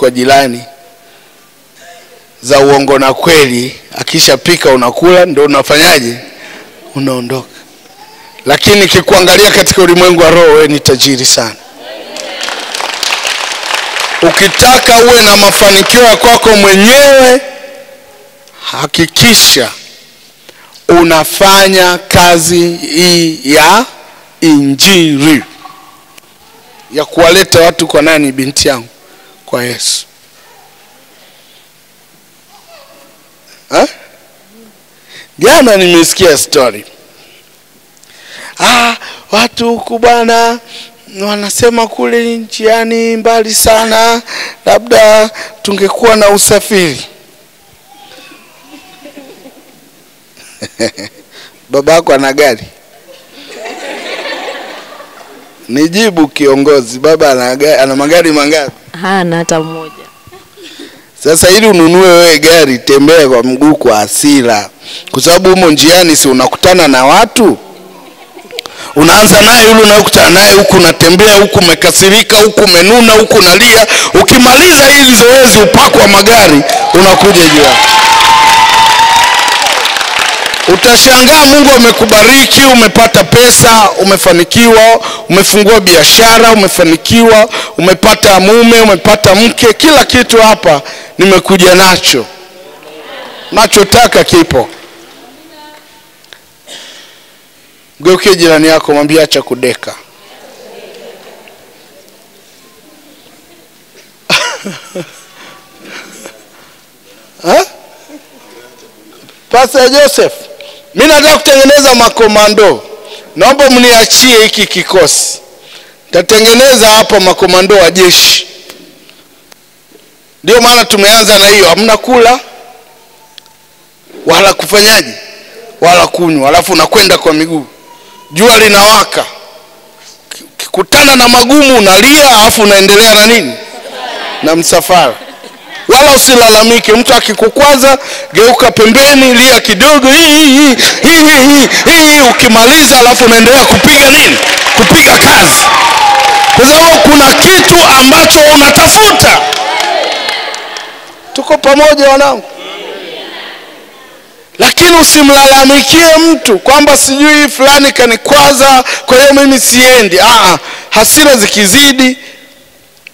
kwa jirani za uongo na kweli, akishapika unakula, ndio unafanyaje? Unaondoka. Lakini kikuangalia katika ulimwengu wa roho, wewe ni tajiri sana. Ukitaka uwe na mafanikio ya kwako mwenyewe, hakikisha unafanya kazi hii ya injili, ya kuwaleta watu kwa nani, binti yangu? Kwa Yesu. Ha? Jana nimesikia story. Watu huku bwana wanasema kule njiani mbali sana, labda tungekuwa na usafiri. Babako ana gari? Nijibu kiongozi, baba ana gari, ana magari mangapi? Hana hata mmoja. Sasa ili ununue wewe gari, tembea kwa mguu kwa hasira. Kwa sababu humo njiani si unakutana na watu? Unaanza naye yule unayokutana naye, huku unatembea, huku umekasirika, huku umenuna, huku unalia. Ukimaliza hili zoezi upako wa magari unakuja juu yako. Utashangaa Mungu amekubariki, umepata pesa, umefanikiwa, umefungua biashara, umefanikiwa, umepata mume, umepata mke, kila kitu hapa nimekuja nacho. Nachotaka kipo. Mgeukie jirani yako, mwambie acha kudeka. Ha? Pastor Joseph, mimi nataka kutengeneza makomando. Naomba mniachie hiki kikosi. Nitatengeneza hapa makomando wa jeshi. Ndio maana tumeanza na hiyo, hamna kula wala kufanyaje wala kunywa, alafu unakwenda kwa miguu. Jua linawaka. Ukikutana na magumu unalia, alafu unaendelea na nini? Na msafara. Wala usilalamike. Mtu akikukwaza geuka pembeni, lia kidogo, hii hii hii, ukimaliza alafu unaendelea kupiga nini? Kupiga kazi. Kwa sababu kuna kitu ambacho unatafuta. Tuko pamoja wanangu? Lakini usimlalamikie mtu kwamba sijui fulani kanikwaza, kwa hiyo mimi siendi. Hasira zikizidi,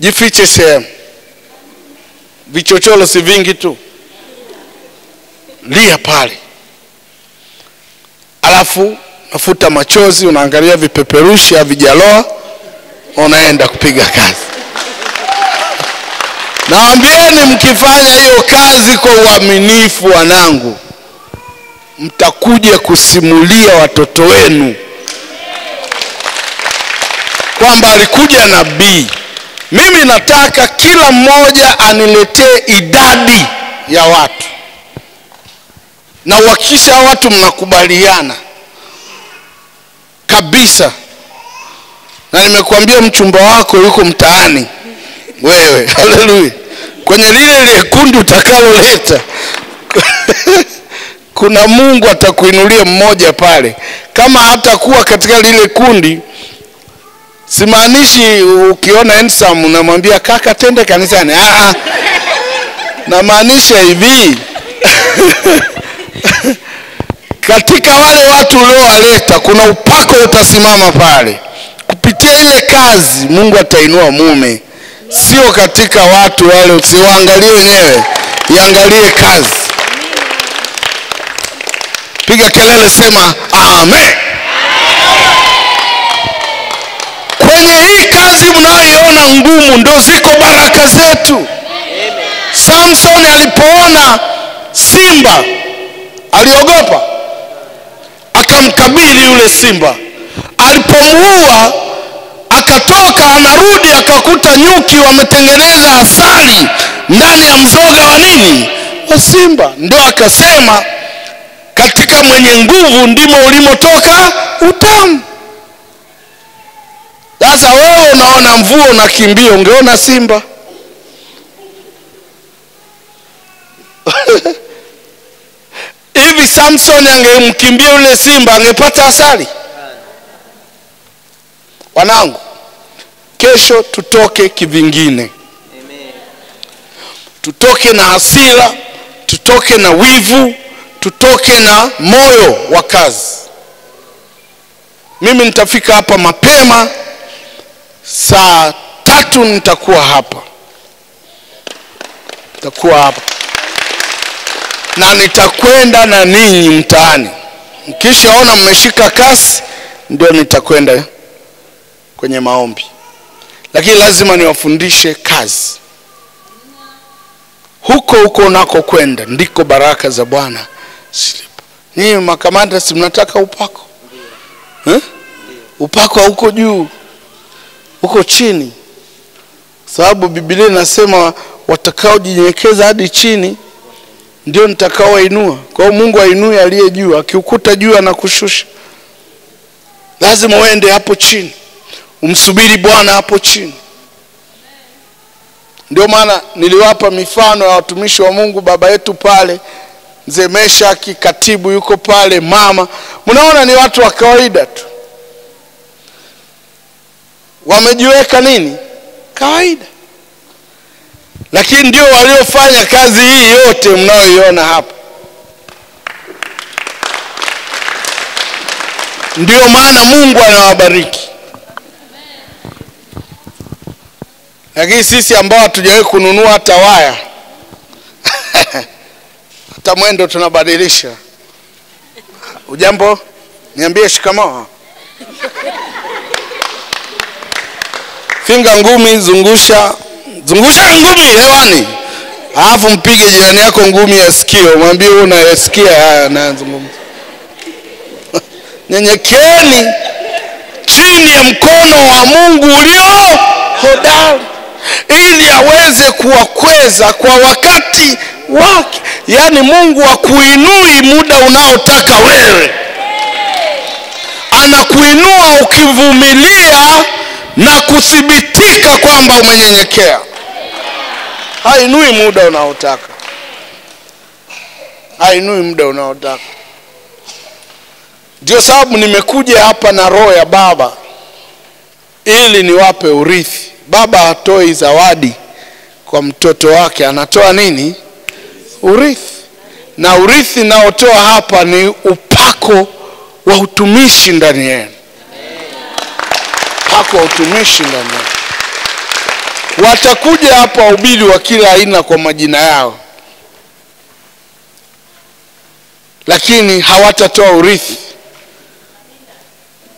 jifiche sehemu. Vichochoro si vingi tu. Lia pale. Alafu nafuta machozi, unaangalia vipeperushi havijaloa, unaenda kupiga kazi. Naambieni mkifanya hiyo kazi kwa uaminifu wanangu, mtakuja kusimulia watoto wenu kwamba alikuja nabii. Mimi nataka kila mmoja aniletee idadi ya watu, na uhakikisha watu mnakubaliana kabisa. Na nimekuambia mchumba wako yuko mtaani wewe, haleluya, kwenye lile kundi utakaloleta kuna Mungu atakuinulia mmoja pale. Kama hatakuwa katika lile kundi, simaanishi ukiona handsome unamwambia kaka tende kanisani. Namaanisha hivi katika wale watu uliowaleta kuna upako utasimama pale. Kupitia ile kazi Mungu atainua mume. Sio katika watu wale, usiwaangalie wenyewe, iangalie kazi. Piga kelele, sema amen. Kwenye hii kazi mnayoiona ngumu ndo ziko baraka zetu. Samson alipoona simba aliogopa, akamkabili yule simba. Alipomuua akatoka, anarudi akakuta nyuki wametengeneza asali ndani ya mzoga wa nini? Wa simba. Ndio akasema katika mwenye nguvu ndimo ulimotoka utamu. Sasa wewe unaona mvua unakimbia, ungeona simba. Hivi Samson angemkimbia yule simba angepata asali? Wanangu, kesho tutoke kivingine. Amen. Tutoke na hasira, tutoke na wivu, tutoke na moyo wa kazi. Mimi nitafika hapa mapema, saa 3 nitakuwa hapa. Nitakuwa hapa. Na nitakwenda na ninyi mtaani. Mkishaona mmeshika kasi, ndio nitakwenda kwenye maombi. Lakini lazima niwafundishe kazi. Huko huko unako kwenda ndiko baraka za Bwana zilipo. Ninyi makamanda si mnataka upako? Eh? Upako huko juu, huko chini. Sababu Biblia inasema watakaojinyenyekeza hadi chini ndio nitakaowainua. Kwa hiyo Mungu ainue aliye juu, akiukuta juu anakushusha. Lazima uende hapo chini, umsubiri Bwana hapo chini. Ndio maana niliwapa mifano ya watumishi wa Mungu, baba yetu pale Mzee Meshaki, katibu yuko pale, mama. Mnaona ni watu wa kawaida tu. Wamejiweka nini? Kawaida. Lakini ndio waliofanya kazi hii yote mnayoiona hapa. Ndio maana Mungu anawabariki. Lakini sisi ambao hatujawahi kununua hata waya, hata mwendo tunabadilisha. Ujambo? Niambie shikamoo. Finga ngumi, zungusha, zungusha ngumi hewani. Alafu mpige jirani yako ngumi ya sikio, mwambie wewe unayesikia haya anayozungumza. Nyenyekeeni chini ya mkono wa Mungu ulio hodari, ili aweze kuwakweza kwa wakati wake. Yaani Mungu hakuinui muda unaotaka wewe. Anakuinua ukivumilia na kuthibitika kwamba umenyenyekea. Hainui muda unaotaka. Hainui muda unaotaka. Ndio sababu nimekuja hapa na roho ya Baba, ili niwape urithi. Baba hatoi zawadi kwa mtoto wake, anatoa nini? Urithi. Na urithi naotoa hapa ni upako wa utumishi ndani yenu. Upako wa utumishi ndani yenu. Watakuja hapa wahubiri wa kila aina kwa majina yao, lakini hawatatoa urithi.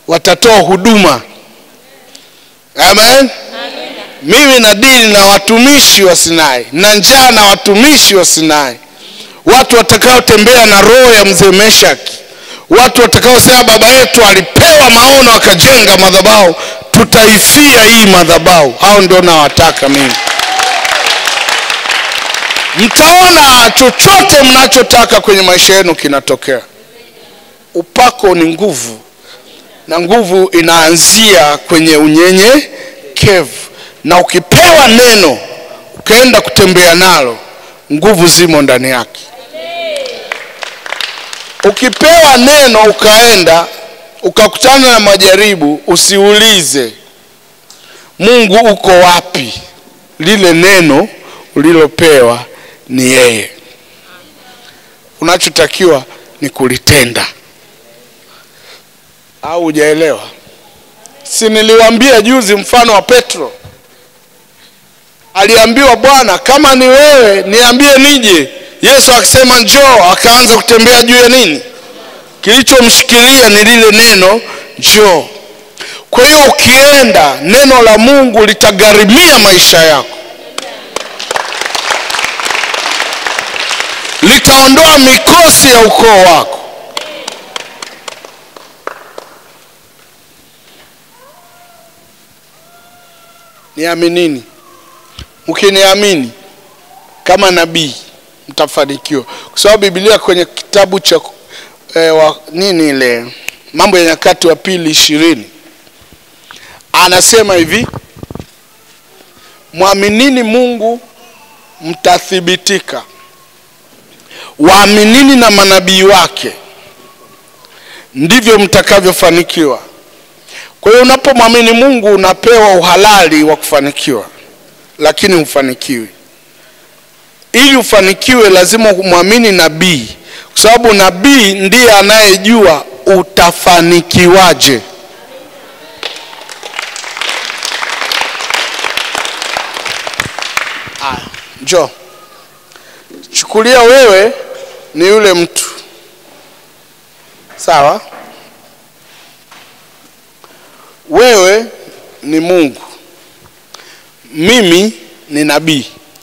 Watatoa huduma. Amen. Mimi nadili na watumishi wa Sinai, na njaa na watumishi wa Sinai, watu watakaotembea na roho ya Mzee Meshaki, watu watakaosema baba yetu alipewa maono akajenga madhabahu, tutaifia hii madhabahu. Hao ndio nawataka mimi. Mtaona chochote mnachotaka kwenye maisha yenu kinatokea. Upako ni nguvu, na nguvu inaanzia kwenye unyenyekevu. Na ukipewa neno ukaenda kutembea nalo, nguvu zimo ndani yake. Ukipewa neno ukaenda ukakutana na majaribu, usiulize Mungu uko wapi. Lile neno ulilopewa ni yeye. Unachotakiwa ni kulitenda. Au hujaelewa? Si niliwaambia juzi mfano wa Petro? Aliambiwa Bwana, kama ni wewe niambie nije. Yesu akisema njoo, akaanza kutembea juu ya nini? Kilichomshikilia ni lile neno njoo. Kwa hiyo ukienda, neno la Mungu litagharimia maisha yako. Litaondoa mikosi ya ukoo wako. Niaminini. Mkiniamini kama nabii mtafanikiwa. Kwa sababu Biblia kwenye kitabu cha nini ile Mambo ya Nyakati wa Pili 20 anasema hivi: muaminini Mungu mtathibitika, waaminini na manabii wake, ndivyo mtakavyofanikiwa. Kwa hiyo unapomwamini Mungu unapewa uhalali wa kufanikiwa, lakini hufanikiwi. Ili ufanikiwe lazima umwamini nabii, kwa sababu nabii ndiye anayejua utafanikiwaje. Njoo. Chukulia wewe ni yule mtu. Sawa? Wewe ni Mungu. Mimi ni nabii.